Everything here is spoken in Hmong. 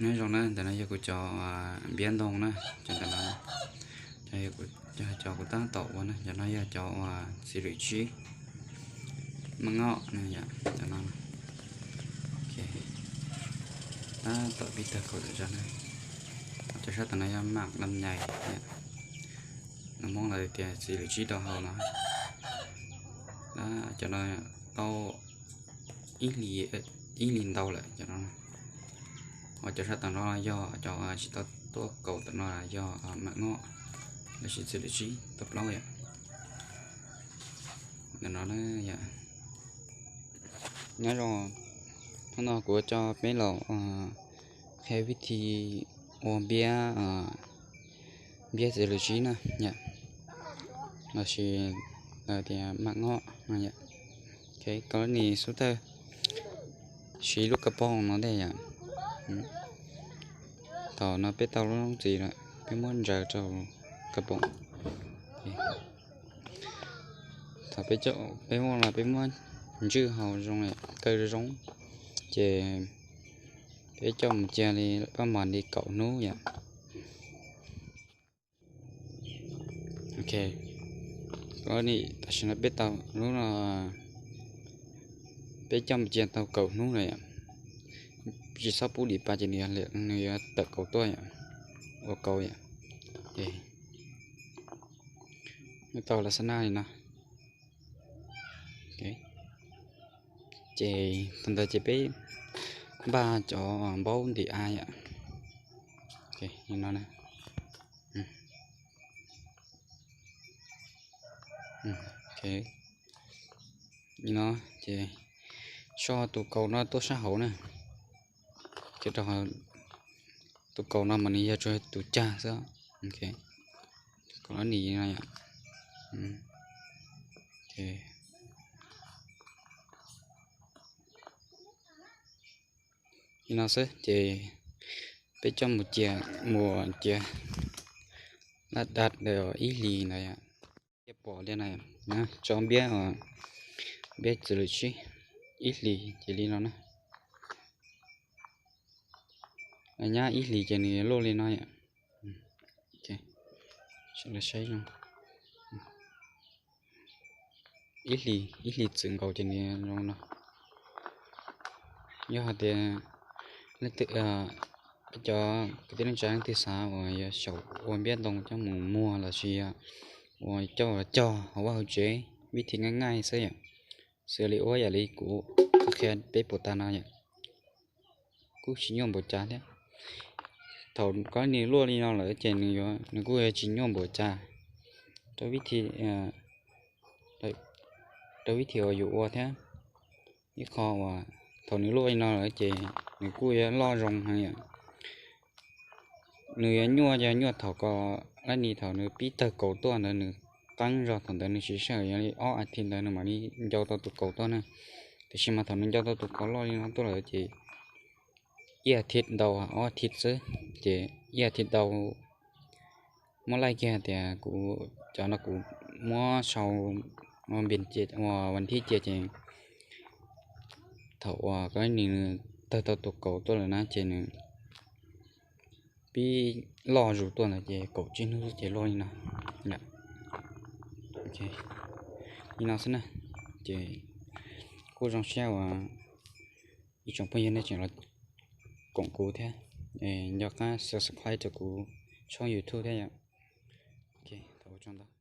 Nyob zoo na, ntawm no yog kuv cov npiab ntoo na, cov ntawm no, cov kuv tab tom ua na, cov no yog cov uas txiv lwm tsib, maj ngoj na yom, cov no. Tab tom pib tawg kaus tam zog na. Cov sab tom no yog maj lam nyais, lus Hmoob lawv tias txiv lwm tsib rau hauv no. Cov no tau ib hlis ntau lawm cov no. Ho cov sab tom no yog cov tsis tau tuaj kaus tom no yog maj ngoj, los sis txiv lwm tsib tau plaub yom. Ntawm no na yom. Nyob zoo, hnub no kuv coj peb los qhia vib thi ua npiab, npiab txiv lwm tsib na yom, los sis lawv tias maj ngoj no yom. Koj nim xub thawj siv lub kas poos no ntej yom. Thaum no peb tau lub txiv lawm, peb muab ntsaws rau kas poos. Thaum peb muaj los peb muab ntswj hau zoo, kaw zoo, ces peb coj mus cia li paj mas li kaum hnub yom. Ok, tam sim no peb tau lub no, peb coj mus cia tau kaum hnub lawm yom. Tsis txhob pub dim pa ces nws yuav tawm kaus tuaj yom, ua kaus yom. Tau las xab naj li no. Ces thaum ntawd ces peb npaj cov npaub ntim av yom. Li no, li no ces so tus kaus no tuaj sab hauv na. Ces rau tus kaus no mas nws yog tsuas tus cag xwb. Kaus lab nis no yom. Li no xwb ces peb coj mus cia, mus cia laj daj ib hlis ntawd. Cia pom li no, tso npiab, npiab txiv lwm tsib ib hlis ces li no na. Nyab ib hlis ces nws luaj li no yom. Ib hlis, ib hlis txwm nkaus ces nws zoo no. Yog hais tias leej twg, peb cov kwv tij neej tsa leej twg xav uas yuav xyaum ua npiab ntoo coj mus muag los sis yog uas coj cog hauv vaj hauv tsev, vib thi nqaij nqaij xwb yom, xws li ua yam li kuv qhia peb puas tas no yom, kuj tsis nyuaj npaum cas thiab. Thaum koj nim luaj li no lawm ces nws kuj yuav tsis nyuaj npaum cas rau vib thi, rau vib thi uas yus ua thiab. Ib qho uas thaum nws luaj li no lawm ces nws kuj yuav loj zoo heev yom. Nws yuav nyuaj, yog nyuaj thaum ko lab nis thaum nws pib tawg kaus tuaj ntawd nws qeeb zog, thaum ntawd nws siv sij hawm yog li ob as thiv ntawd nws mam li ncau tau tus kaus tuaj na. Tiam sis mas thaum nws ncau tau tus kaus loj li no tuaj lawm ces ib as thiv ntau, ob as thiv xwb, ces ib as thiv ntau muab laij kiag tias kuv cov no kuv muab sau npias ua vas thib cia ces thaum uas koj nim nws tawg tau tus kaus tuaj lawm na ces nws pib loj zus tuaj ntawd ces kaum tsib hnub xwb ces luaj li no. Li no xwb na, ces kuj zoo siab uas ib tsoom phooj ywg nej tseem los koom kuv thiab, nco qab subscribe rau kuv tshooj YouTube thiab yom. Thov ua tsaug ntau.